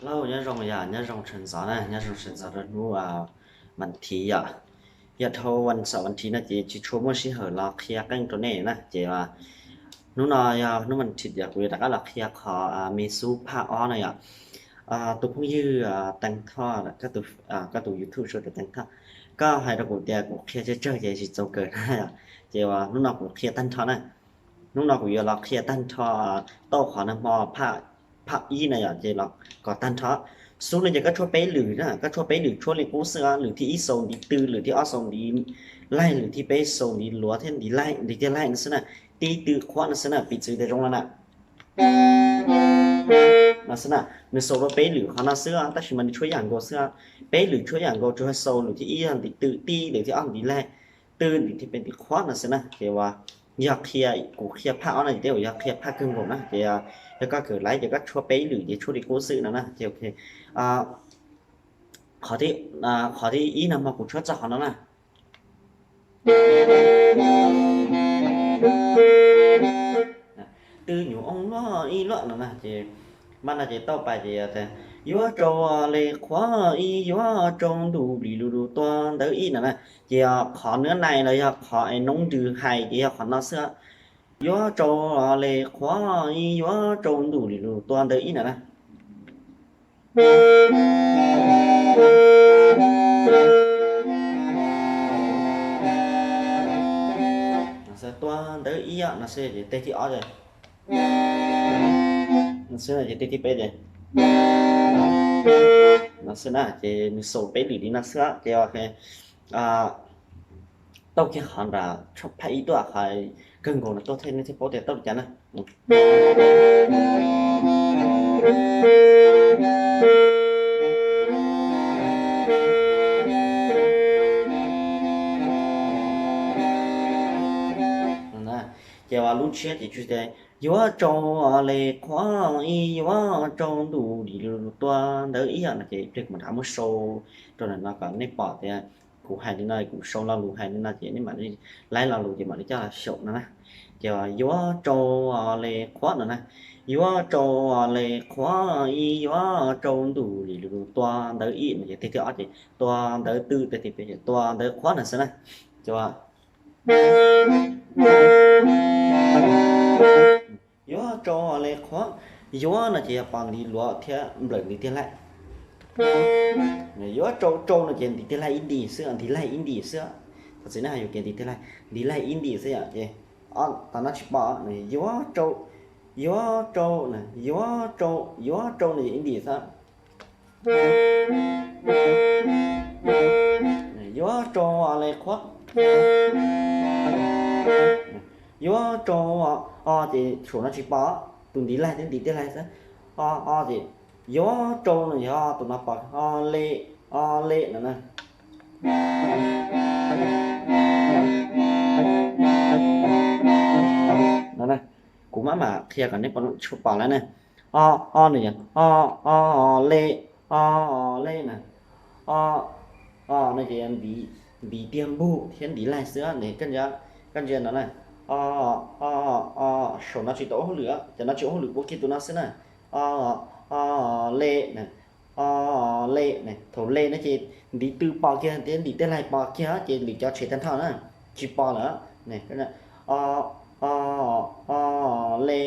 Hello, nyob zoo yom, nyob zoo sawv ntxov na, nyob zoo sawv ntxov rau hnub vas thiv yom. Yog dhau vas xaum vas thiv no ces tsis tshua muaj sij hawm los qhia qeej rau nej na, ces hnub no yog hnub vas thiv yom, kuv yuav rov qab los qhia qhov me xub phaj ob na yom. Tus phooj ywg Teev Thoj, koj tus YouTube sau tias Teev Thoj, koj hais rau kuv tias kuv qhia tsawg tsawg ces tsis txaus kawm na yom. Ces hnub no kuv qhia tag nrho na. Hnub no kuv yuav los qhia tag nrho tau qhov nag hmo phaj ib na yom, ces los kom tag nrho. Xub no ces koj tshuab peb lwm na, koj tshuab peb lwm tshuab li qub xwb, lwm thib ib xaus ntiv tw, lwm thib ob xaus ntiv laig, lwm thib peb xaus ntiv luav thiab ntiv laig, ntiv tiag laig no xwb na. Tib tw qhuav no xwb na, piv txwv tias zoo no na. No xwb na, nws xaus rau peb lwm qhov no xwb, tab sis mas nws tshuab yam nkaus xwb. Peb lwm tshuab yam nkaus, tsuas xaus lwm thib ib yog ntiv tw, tib lwm thib ob ntiv laig, tw lwm thib peb ntiv qhuav no xwb na. Ces yog qhia, kuv qhia phaj ob no ces tej zaum yog qhia phaj kawg nkaus na, ces yog koj kawm laib ces koj tshuab peb lwm ces tshuab li qub xwb no na. Ces qhov thib ib nag hmo kuv tshuab txog qhov no na. Twb nyuam oo luaj ib luaj no na, ces maj no ces tauj pais ces tias, yuav tsau le qhuav ib, yuav tsau ntuj li lu lu tua ntawv ib no na. Ces qhov nuav nai los yog qhov es noob nrws hais ces yog qhov no xwb. Yuav tsau le qhuav ib, yuav tsau ntuj li lu lu tua ntawv ib no na. Tua ntawv ib no xwb ces tej thib ob, no xwb ces tej thib peb ces, no xwb na, ces nws xaus peb lwm li no xwb ces tau kiag qhov nram phaj ib tuaj, qhov kawg nkaus no tuaj thiab nej thiaj paub tias tau li cas na. Ces lub tshiab ces tsuas tias, yuav tsau le qhuav ib, yuav tsau ntuj li lu lu tua ntawv ib no ces pliag kuv mam rov muab sau rau ntawm no kom nej pom tias kuv hais li no, kuv sau lo lus hais li no ces nej mam li laib lo lus ces mam li coj xyaum no na. Ces yuav tsau le qhuav no na, yuav tsau le qhuav ib, yuav tsau ntuj li lu lu tua ntawv ib no ces tej thib ob ces tua ntawv tw, tej thib peb ces tua ntawv qhuav no xwb na. Ces yuav tsau le qhuav, yuav no ces yog pos ntiv luav thiab nplawm ntiv tiag laij. Yuav tsau, tsau no ces ntiv tiag laij ib ntim xwb, ntiv laij ib ntim xwb. Thov txim na, yus kev ntiv tiag laij, ntiv laij ib ntim xwb yom, ces tau no tsis pom, yuav tsau, yuav tsau, yuav tsau, yuav tsau no ces ib ntim xwb. Yuav tsau le qhuav, yuav tsau, o ces saum no tsis pom, tus ntiv laij thiab ntiv tiag laij xwb. O, o ces yuav tsau no yog tus no pom, o le, o le no na. No na, kuv maj mam qhia kom nej pom lawm na. O, o no yog o, o le, o le na. O, o no ces ntiv tiag npug thiab ntiv laij xwb ne. Koj ntsia no na, o, o, o, saum no tsis tau ua hauj lwm, cov no tsis ua hauj lwm, ua kiag tus no xwb na. O, o le na, o le na. Thaum le no ces ntiv tw pos kiag thiab ntiv tiag laij pos kiag ces lwm cov tshem tag nrho na, tsis pos lawm. O, o, o le,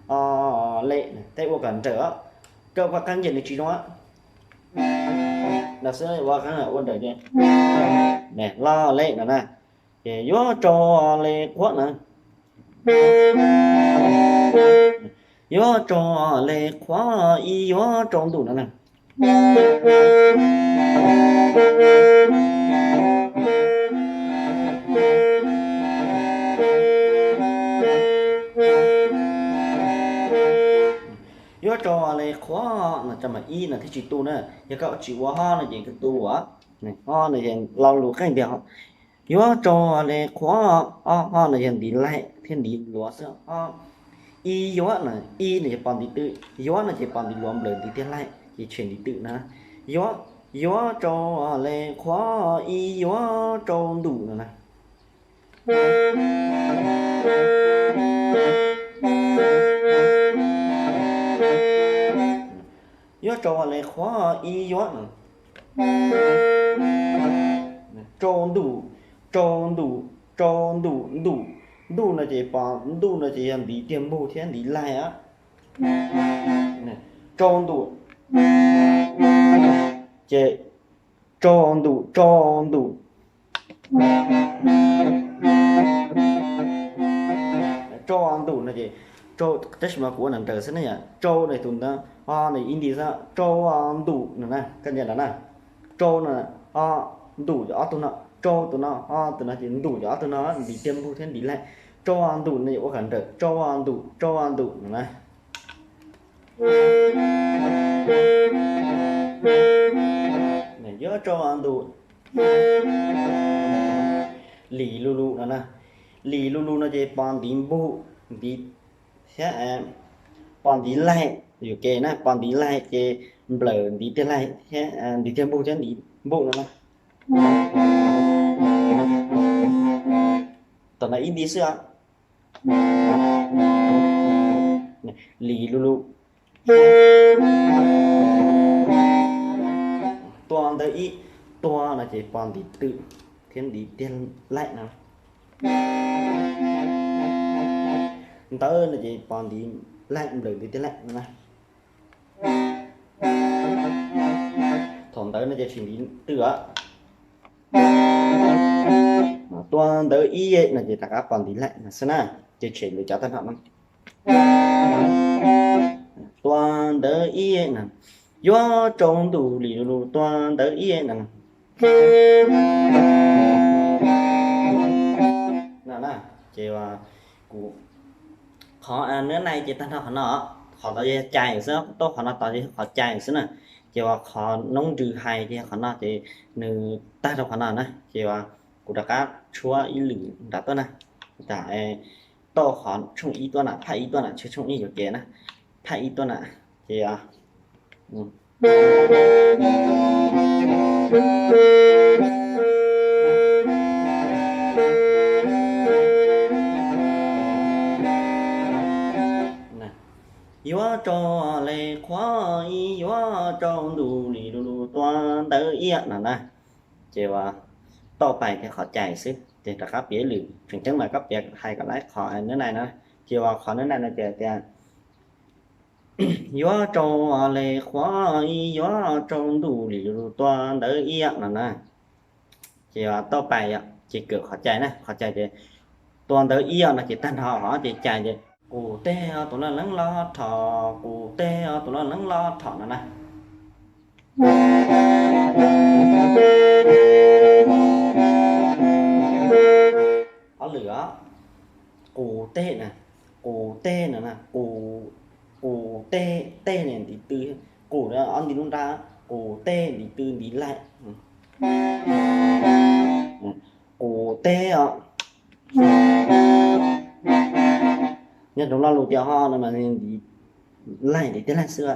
o le, tej ua kom nrawm, koj ua qab nce nws tsis zoo. No xwb, ua qab ua nrawm, lo le no na. Ces yuav tsau le qhuav na, yuav tsau le qhuav ib, yuav tsau ntuj no na. Yuav tsau le qhuav no, tsau mas ib no thiaj tsis tu na. Yog koj tsis ua ho no ces koj tu, ho no ces lo lus qeej tiag. Yuav tsau le qhuav, o, o no yog ntiv laij thiab ntiv luav xwb. O, ib yuav no, ib no yog pos ntiv tw, yuav no ces pos ntiv luav nplawm ntiv tiag laij ces tshem ntiv tw na. Yuav, yuav tsau le qhuav ib, yuav tsau ntuj no na. Yuav rau le qhuav ib yuav. Rau ntuj, rau ntuj, rau ntuj, ntuj. Ntuj no ces pos ntuj no ces yog ntiv tiag npug thiab ntiv laig. Rau ntuj, ces rau ntuj, rau ntuj. Rau ntuj no ces, tab sis mas kuv ua nrawm nrawm xwb na yom. Rau no tus ntawd, o no ib ntiv xwb, rau ntuj no na, koj nco ntawd na. Rau no, o, ntuj ces ob tug no, rau tus no, o tus no ces ntuj ces ob tug no, ntiv tiag npug thiab ntiv laig. Rau ntuj no ces ua kom nrawm, rau ntuj, rau ntuj no na. Yuav rau ntuj. Lis lu lu no na. Lis lu lu no ces pos ntiv npug, ntiv thiab, pos ntiv laig, yuam kev na, pos ntiv laig ces nplawm ntiv tiag laig thiab, ntiv tiag npug thiab ntiv npug no na. Tom no ib ntiv xwb os. Lis lu lu. Tua ntawv ib, tua no ces pos ntiv tw thiab ntiv tiag laim no. Ntawv no ces pos ntiv laim nplawm ntiv tiag laim no na. Thaum ntawv no ces tsis ntiv tw os. Tua ntawv ib no ces rov qab pos ntiv laim no xwb na, ces tshem lwm cov tag nrho no. Tua ntawv ib no, yuav rau ntuj lis lu lu tua ntawv ib no. No na, ces kuv, qhov nab nai ces tag nrho qhov no, qhov tod yog cais xwb, tuaj qhov no tod yog qhov cais xwb na. Ces uas qhov noob nrws hais ces yog qhov no ces nws tag rau qhov no na. Ces uas kuv rov qab tshuab ib lwm nram tuaj na, tas tau qhov tshooj ib tuaj na, phaj ib tuaj na, tshooj ib yuam kev na, phaj ib tuaj na, ces yuav rau le qhuav ib, yuav rau ntuj lis lu lu tua ntawv ib no na. Ces uas tau pais tias qhov cais xwb, ces rov qab piav lwm, tseem ceeb mas koj piav hais kom laib qhov nab nai na. Ces uas qhov nab nai no ces tias yuav rau le qhuav ib, yuav rau ntuj lis lu lu tua ntawv ib no na. Ces tau pais yom, ces kawm qhov cais na, qhov cais ces tua ntawv ib no ces tag nrho qhov ces cais ces, kuv teb tus loj leeb los thom, kuv teb tus loj leeb los thom no na. Ob lwm os, kuv teb na, kuv teb no na, kuv, kuv teb, teb ne ntiv tw, kuv ob ntiv lub nrab, kuv teb ntiv tw ntiv laim. Kuv teb os. Nyob rau lo lus tias ho no mas ntiv laim ntiv tij laim xwb.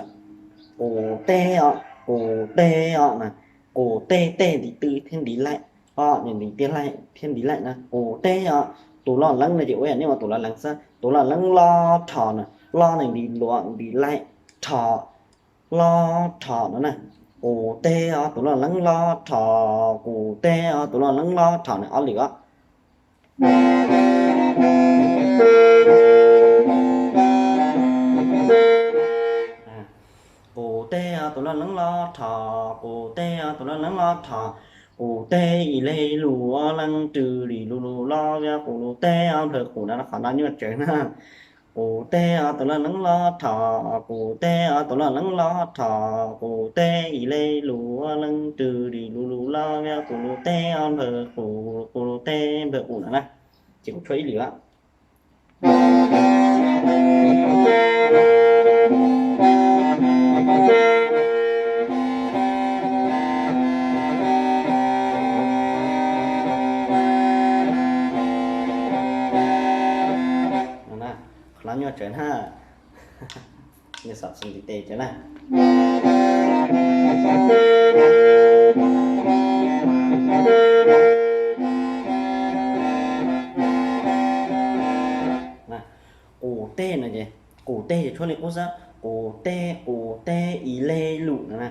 Kuv teb os, kuv teb os na, kuv teb, teb ntiv tw thiab ntiv laim, os ntiv tij laim thiab ntiv laim na, kuv teb os. Tus loj leeb no ces ua yam nej ua tus loj leeb xwb, tus loj leeb los thom na, los ne ntiv luav ntiv laim, thom, los thom no na. Kuv teb os tus loj leeb los thom, kuv teb os tus loj leeb los thom na, ob lwm os. Kuv teb os tus loj leeb los thom, kuv teb os tus loj leeb los thom, kuv teb ib le lus leeb rw li lu lu los vias kuv lus teb os nplawg qus na, qhov no nyuaj tsawv na. Kuv teb os tus loj leeb los thom, kuv teb os tus loj leeb los thom, kuv teb ib le lus leeb rw li lu lu los vias kuv lus teb os nplawg qus, kuv lus teb nplawg qus no na. Ces kuv tshuab ib lwm. Qhov no nyuaj tsawv na. Nws xav xav ntiv tes cov na. Qus teg no ces, qus teg ces tshuab li qub xwb, qus teg, qus teb i le lus no na.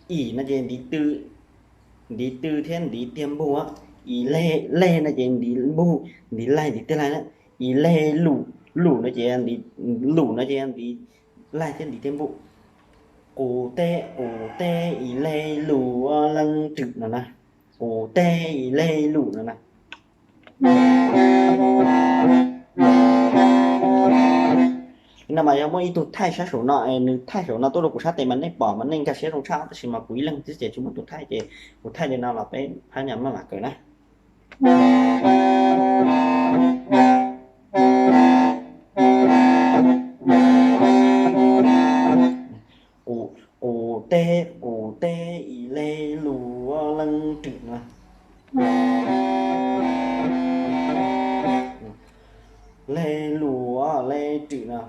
I no ces ntiv tw, ntiv tw thiab ntiv tiag npug. I le, le no ces ntiv npug, ntiv laig, ntiv tiag laig na. I le lus, lus no ces, lus no ces ntiv laig thiab ntiv tiag npug. Qus teb, qus teb i le lus leej rwm no na. Qus teb i le lus no na. No mas yog muaj ib tug thaij sab saum no, nws thaij saum no tuaj rau kuv sab tes mas nej pom mas nej nkag siab zoo tshaj, tab sis mas kuv ib leeg xwb ces tsis muaj tus thaij ces kuv thaij li no los peb phab nyas maj mam kawm na. Qus, qus teb, qus teb i le lus leej rwm no. Le lus, le rwm no.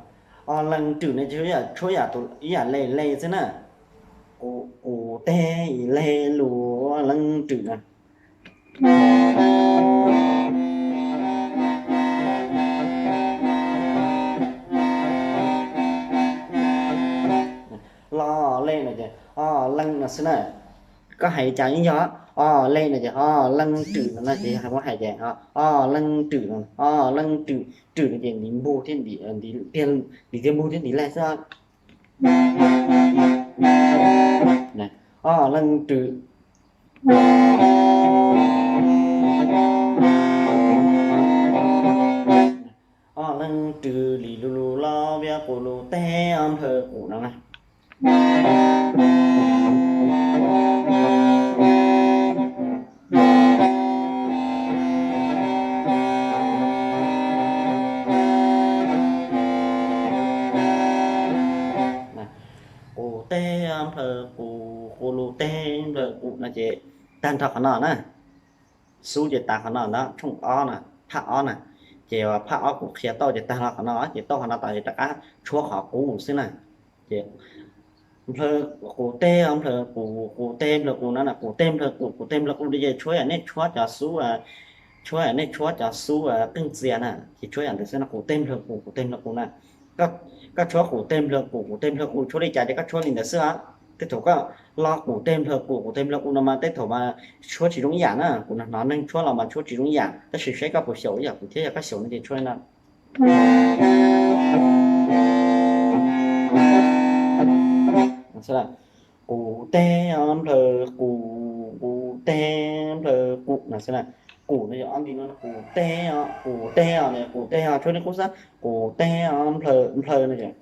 O leej rwm no ces tshuab yam, ib yam le le xwb na. Qus teb i le lus leej rwm no. Lo le no ces o leej no xwb na. Koj hais li cas yeej yog, o le no ces o leej rwm no na ces muab hais ces o leej rwm no, o leej rwm, rwm no ces ntiv npug thiab ntiv, ntiv tiag npug thiab ntiv laig xwb. O leej rwm. O leej rwm li lus lus los vias qus lus teb o nplhaw qus no na. Qus teb o nplhaw qus, qus lus teb nplhaw qus no ces tag nrho qhov no na. Xub ces tas qhov no ntag, tshooj ob na, phaj ob na. Ces phaj ob kuv qhia tau ces tag nrho qhov no ces tau qhov no tas ces rov qab tshuab qhov qub xwb na. Ces nplhaw, qus teb o nplhaw qus, qus teb nplhaw qus no na, qus teb nplhaw qus, qus teb nplhaw qus no ces tshuab yam nej tshuab cov xub, tshuab yam nej tshuab cov xub qeej txias na, ces tshuab yam ntawd xwb no, qus teb nplhaw qus, qus teb nplhaw qus na. Koj tshuab qus teb nplhaw qus, qus teb nplhaw qus tshuab li cas ces koj tshuab li ntawd xwb os. Tej thaum koj lo qus teb nplhaw qus, qus teb nplhaw qus no mas tej thaum mas tshuab tsis zoo ib yam na, kuv hnov neeg tshuab los mas tshuab tsis zoo ib yam, tab sis saib koj puas xyaum ib yam kuv thiab, yog koj xyaum no ces tshuab li no. Qus teb o nplhaw qus, qus teb nplhaw qus no xwb na. Qus no yog ob nti no, qus teb o, qus teb o, qus teb o tshuab li qub xwb, qus teb o nplhaw, nplhaw no ces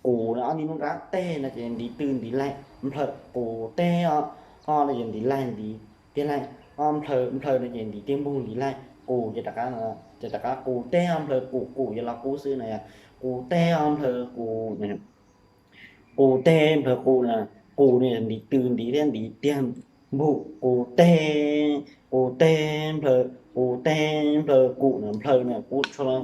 qus no ob nti nub nrab, teb no ces ntiv tw ntiv laig, nplhaw qus teb o, o no ces ntiv laig ntiv tiag laig, o nplhaw, nplhaw no ces ntiv tiag npug ntiv laig, qus ces rov qab, ces rov qab qus teb o nplhaw qus, qus ces los qub xwb na yom, qus teb o nplhaw qus, qus teb nplhaw qus na, qus no ntiv tw ntiv thiab ntiv tiag npug, qus teb, qus teb nplhaw, qus teb nplhaw qus na, nplhaw na qub tshuab lawm.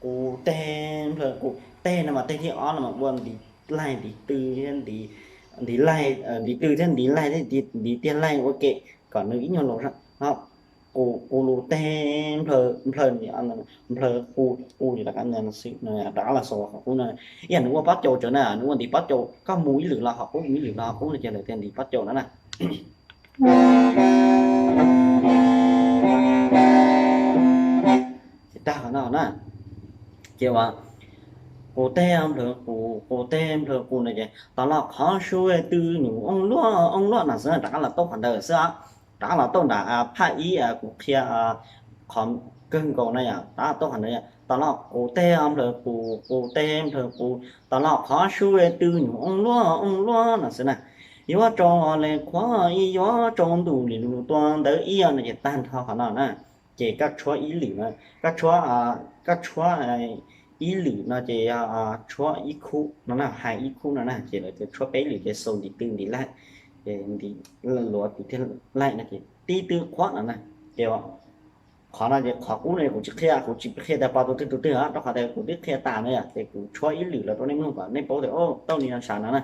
Qus teb nplhaw qus, teb no mas teb thib ob no mas ua ntiv laig ntiv tw thiab ntiv, ntiv laig, ntiv tw thiab ntiv laig thiab ntiv tiag laig ua ke kom nws ib nyuag los no. Qus, qus lus teb nplhaw, nplhaw, nplhaw qus, qus ces rov qab xwb, rov qab los xaus qhov qub no. Ib yam nws ua pob caus tsav na, nws ua ntiv pob caus, koj mus ib lwm los qhov qub, mus ib lwm los qhov qub no ces lawv tias ntiv pob caus no na. Ces tag qhov no na, ces ua qus teb nplhaw qus, qus teb nplhaw qus no ces tau los qhov sub tw nyuam ooj luaj, ooj luaj no xwb, rov qab los tau qhov ntawd xwb. Rov qab los tau nram phaj ib kuv qhia qhov kawg nkaus na yom, rov qab tau qhov ntawd, tau los qus teb nplhaw qus, qus teb nplhaw qus, tau los qhov sub tw nyuam ooj luaj, ooj luaj no xwb na. Yuav tsaus le qhuav ib, yuav tsaus ntuj li lus tua ntawv ib no ces tag nrho qhov no na. Ces koj tshuab ib lwm no, koj tshuab, koj tshuab ib lwm no ces yog tshuab ib khub no na, hais ib khub no na, ces lawv tias tshuab peb lwm ces xaus ntiv tw ntiv laig, ntiv luav ntiv tiag laig no ces tib tw qhuav no na. Ces qhov no ces qhov qub no kuv tsis qhia, kuv tsis qhia tias pom tus twg tus twg os, rau qhov tias kuv twb qhia tas no yom, ces kuv tshuab ib lwm los rau nej mloog kom nej paub tias tau li no sav no na.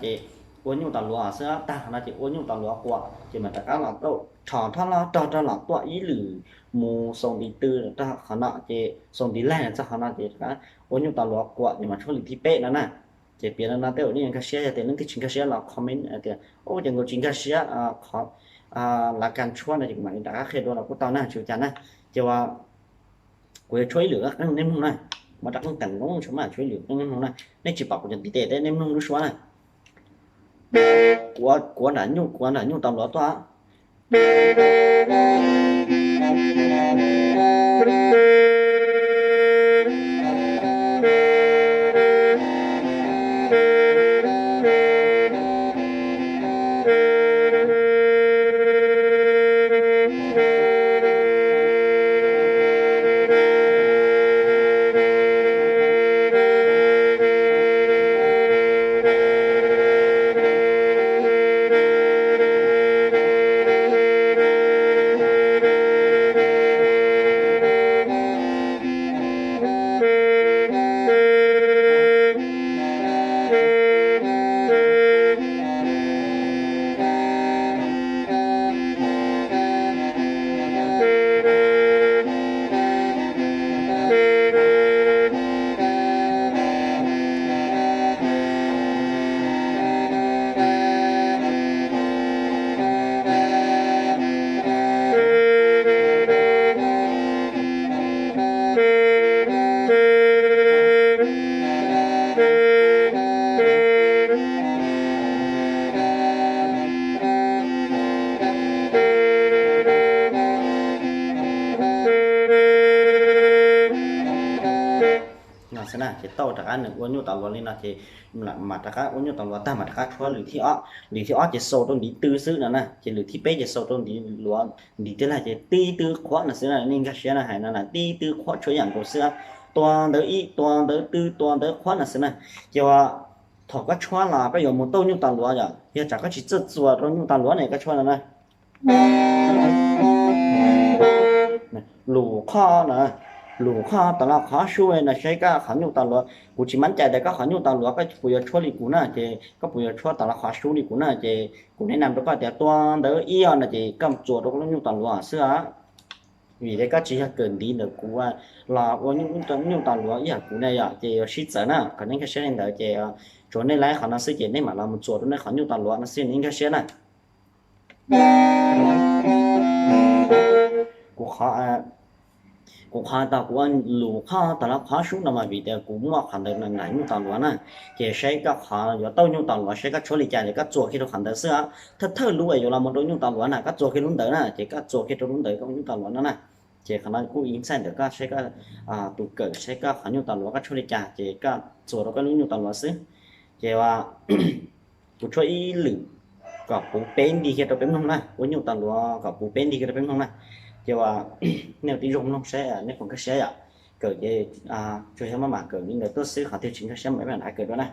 ces ua nyuj tas luav xwb, tag qhov no ces ua nyuj tas luav quas ces mam rov qab los tau rho thoj loj rog rau los tuaj ib lwm mus xaus ntiv tw rau qhov no ces xaus ntiv laig txog qhov no ces rov qab ua nyuj tas luav quas ces mam tshuab lwm thib peb no na. Ces piav no no tej zaum nej yuav nkag siab, yog tias leej twg tsis nkag siab los comment tias ub ces nkawd tsis nkag siab qhov lav kas tshuab no ces kuv mam li rov qab qhia dua los kuj tau na, tsis ua cas na. Ces ua kuv yuav tshuab ib lwm qeej nej mloog na, muab rov qeej teem zoo tshuab mas tshuab ib lwm qeej nej mloog na, nej tsis pom kuv cov ntiv tes tej nej mloog lub suab na. Kuv ua nram nyuj, kuv ua nram nyuj tas luav tuaj. No xwb na, ces tau rov qab nws ua nyuj tas luav li no ces mam rov qab ua nyuj tas luav tag mam rov qab tshuab lwm thib ob. Lwm thib ob ces xaus rau ntiv tw xwb no na, ces lwm thib peb ces xaus rau ntiv luav, ntiv tw laig ces tib tw qhuav no xwb na, nej nkag siab na, hais no na tib tw qhuav tshuav yam nkaus xwb. Tua ntawv ib, tua ntawv tw, tua ntawv qhuav no xwb na. Ces thaum koj tshuab los koj yuav mus tauj nyuj tas luav yom, yog tsam koj tsis txawj txuas rau nyuj tas luav ne koj tshuab no na. Lus qhov no, lus qhov tas los qhov sub no saib koj qhov nyuj tas luav. Kuv tsis mab cai tias koj qhov nyuj tas luav koj puas yuav tshuab li kuv na, ces koj puas yuav tshuab tas los qhov sub li kuv na, ces kuv nes nam rau koj tias tua ntawv ib no ces koj txuas rau koj lub nyuj tas luav xwb. Vim tias koj tsis yog kawm ntiv ntawm kuv los ua nyuj tas luav ib yam kuv ne yom, ces yuav sib txawv na. Kom nej nkag siab li ntawd ces tsuav nej laib qhov no xwb ces nej mam los mus txuas rau nej qhov nyuj tas luav no xwb nej nkag siab na. Kuv qhov, kuv qhov tau kuv ua lus qhov tas los qhov sub no mas vim tias kuv muaj qhov ntawd nram nyuj tas luav na, ces saib koj qhov yuav tauj nyuj tas luav saib koj tshuab li cas ces koj txuas kiag rau qhov ntawd xwb. Thawj thawj lub uas yuav los mus rau nyuj tas luav na koj txuas kiag lub ntawd na, ces koj txuas kiag rau lub ntawd koj nyuj tas luav no na. Ces qhov no kuj ib ntxaij ntawm koj saib koj tus kawm saib koj qhov nyuj tas luav koj tshuab li cas ces koj txuas rau koj lub nyuj tas luav xwb. Ces kuv tshuab ib lwm kom puv peb nti kiag rau peb mloog na, ua nyuj tas luav kom puv peb nti kiag rau peb mloog na. Ces nej tib zoo mloog saib nej puas nkag siab yom. Kawm ces tsuas yog maj mam kawm li ntawd tuaj xwb, qhov twg tsis nkag siab mam li kawm dua na.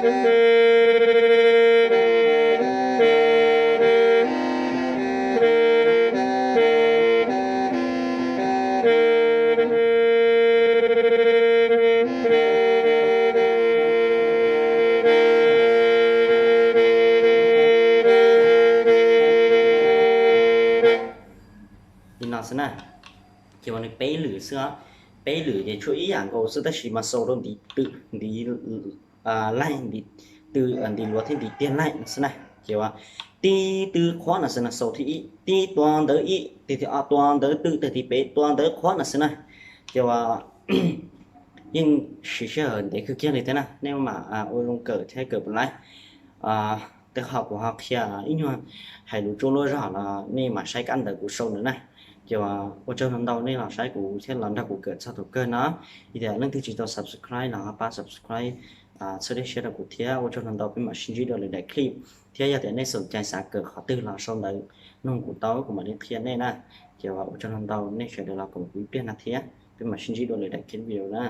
Li no xwb na, ces uas nws peb lwm xwb os. Peb lwm ces tshuav ib yam nkaus xwb tab sis mas xaus rau ntiv twm, ntiv laij, ntiv twm, ntiv luav thiab ntiv tiag laij no xwb na. Ces uas tib twb qhuav no xwb na, xaus thib ib, tib tua ntawv ib, teg thib ob tua ntawv twm, teg thib peb tua ntawv qhuav no xwb na. Ces uas yeej siv sij hawm ntev kawg kiag li thiab na, nej mam ua zoo kawm thiab kawm puas laib. Tej qhov kuv ho qhia ib nyuag hais lus tsuab luab zog los nej mam saib kab ntawv kuv sau ntawd na. Ces ua tsaug ntau nej los saib kuv thiab los nrog kuv kawm txog thaum kawg no. Yog tias leej twg tsis tau subscribe los ho pab subscribe, txhawb dej siab rau kuv thiab. Ua tsaug ntau, peb mam sib ntsib dua lwm daim clip, thiab yog tias nej xom cai xav kawm qhov twg los sau ntawv nug kuv tau, kuv mam li qhia nej na. Ces ua tsaug ntau nej sawv daws los koom kuv ib pliag no thiab, peb mam sib ntsib dua lwm daim clip video na.